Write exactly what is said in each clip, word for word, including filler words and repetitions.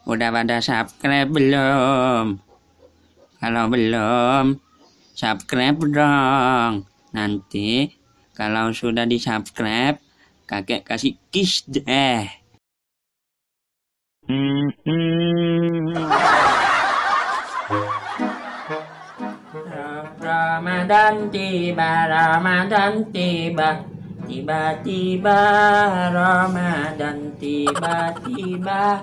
Udah pada subscribe belum? Kalau belum, subscribe dong. Nanti kalau sudah di-subscribe, kakek kasih kiss deh. Ramadan tiba, Ramadan tiba, tiba-tiba Ramadan, tiba-tiba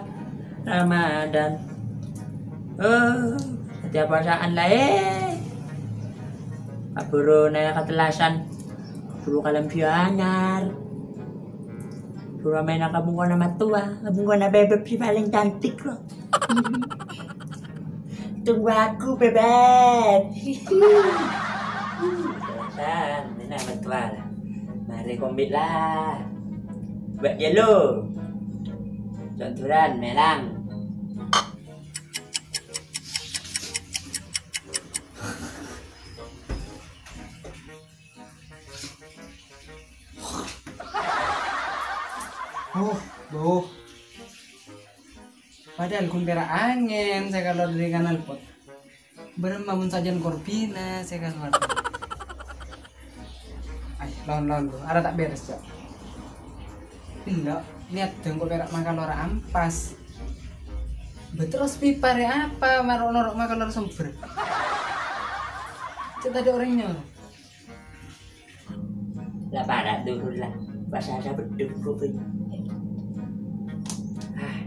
Ramadan. Oh, setiap perasaan lain. Aburu naya katellasan, aburu kalam anyar. Pura main ka bungkona mattowa, bungkona bebek sih paling cantik loh. Tunggu aku, bebek. San, ini mattowa lah. Mari kombit lah. Buat jelo. Conturan, melang. Oh, duh. Padahal ghun pèra' angèn sè kalowar dâri knalpot. Bârâmma mon sajân korbina sè kalowar. Ay, lon-lon, duh. Arèya ta' bherres, Cok. Ella, niyat dâ' engko' pèra' makalowar ampas. Bâ terros pipa rè apa, maro noro' makalowar sombher. Cè' tadâ' orèng nyoro. La para' durun la, pas asa beddhuk kuping. Ah,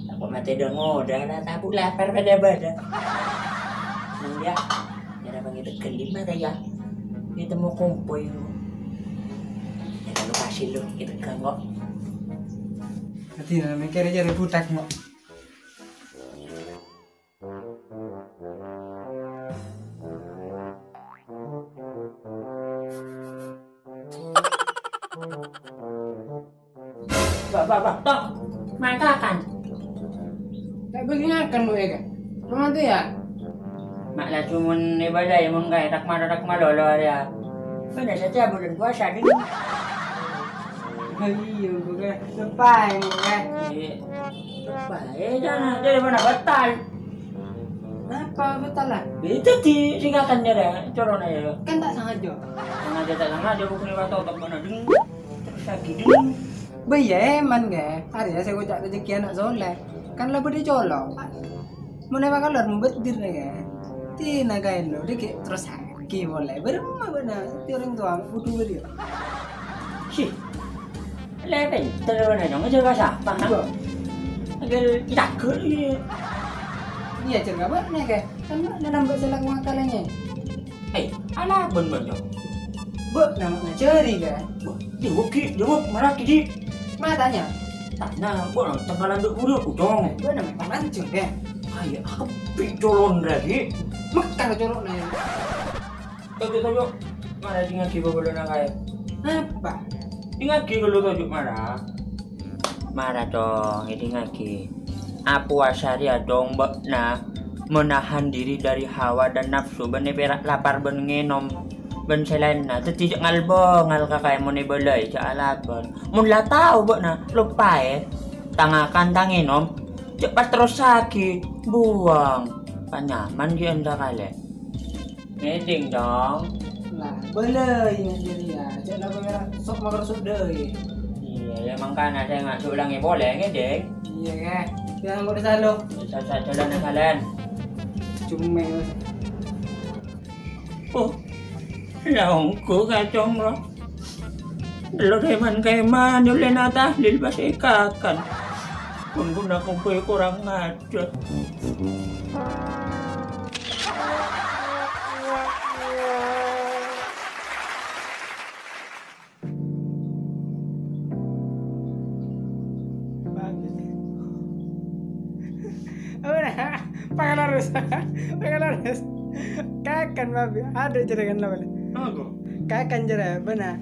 tako' matè dâ-ngodâ la, tabu' lapar bâdâ-bâdâ. Nang dia, kira pangitegghân dimma ta' ya? Ini temu kompoy. Ya, kalau kasih lo, kita ganggu. Ati na mikir aja budhak, Mo. Bâ', bâ', bâ', Tok. Mangkakan. Ta' bâgi ngakan, Bu, ya, kan? Romantis, ya? Ma' laju mon ibadah, ya, mon kaè tak mara, tak malolo, ya. Bâdâ saja bulan puasa, ding. Oh, iya, Bu, kan? Lupa, ya, Bu, kan? Iya. Lupa, eh, jangan. Jadi mana batal? Apa batal, lah? Itu di, di ngakan, ya, dah. Corona, ya. Kan tak sengaja. Sengaja, tak sengaja, bukan lewat otak, mana, ding. Terus lagi, ding. Bâ iyâ, èman, ghi. Arèya sè ngoca' rejeki ana' soleh. Kan la bâdâ colo'. Mon èpakalowar mubazir, ghi. Tina kaèn lo, dikit terros sakè' polè. Bârâmma bâ'na, ti orèng towa, kodhu bâdâ. Sih. Lè pènter bâ'na, nyong, jâ' ka sapa, ha? Iya. Agel cagel, iya. Iya, jâ' ka bâ'na, ghi. Kan bâ'na nambâ' sè la ngowakalè, ghi. Eh, alabân, Bang, Cok. Bâ'na ma' ngajhâri, kan? Wah, jawab, Ki, jawab, marah, Ki, Di. Ma' tanya? Tanya, bâ'na tengkalan duk buru, Cong. Bâ'na ma' palanjung, kan? Ayo, aku pi' colon lagi. Mekar colo'na, ya. Tojo', tojo'. Marah, dingaghi bâbâlâna kaè. Apa? Dingaghi kalau tojo' marah. Mara, Cong, èdingngaghi. Apowasa rèya, Cong, bâ'na menahan diri dari hawa dan nafsu, bân èpèra' lapar bân ngènom, bân sè laènna. Dhâddhi jhâ' ngal-bângal ka kaè mon èbâlâi, jhâ' alabân. Mon la tao bâ'na, loppaè. Ta' ngakan, ta' ngènom, jhâ' pas terrossaghi, buwâng. Kan nyaman ghi' ènta kalè. Ngèdhing, Cong. Nah, bâlâi ngajhâri, ya. Jhâ' la pèra' sok makar sok dâi. Iyâ, ya, mangkana sè ngajhâr ulangè polè, ngèdhing. Iyâ, kè. Yang udah salo. Sa-, sa-, jalan, jalan. Cuma. Oh, la ongghu kacong, lo. Lo, kèman-kèman, nyolèna tahlil pas èkakan. Pon guna kongkoy kurang ajar. Bagus. Apa dah? Pakalorus. Pakalorus. Kakan babi. Ada jere kan, apa nih? Apa? Kakan jere, benar.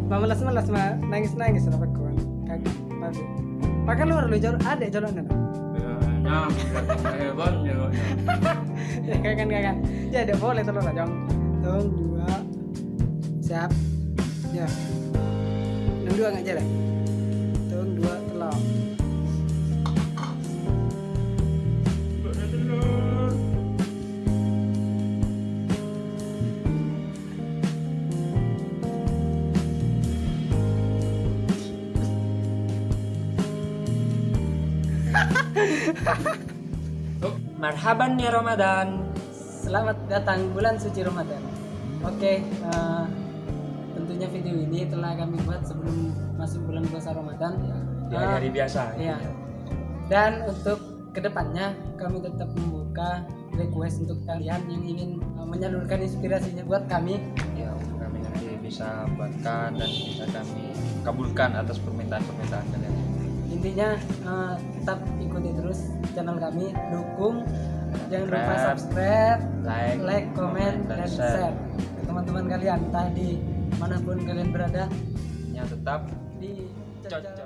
Mamelas-melas, ma nangis-nangis apa kawan. Kakan babi. Pakalor lu, jol-, ada jolonnya. Ya, nah, hewan, ya, ya. Ya, kakan, kakan. Ya, ada boleh telur lah, Jong. Tung, dua. Siap. Ya. Yang dua nggak jalan. Tung, dua, telur. Marhaban ya Ramadan. Selamat datang bulan suci Ramadan. Oke, eh, tentunya video ini telah kami buat sebelum masuk bulan puasa Ramadan. Di hari-hari Eh, biasa, iya. Gitu ya. Dan untuk kedepannya kami tetap membuka request untuk kalian yang ingin eh, menyalurkan inspirasinya buat kami. Ya, untuk kami nanti bisa buatkan dan bisa kami kabulkan atas permintaan-permintaan kalian. Intinya eh, tetap ikuti terus channel kami, dukung, jangan lupa subscribe, like, komen, dan share ke teman-teman kalian, entah di manapun kalian berada. Yang tetap di cocok.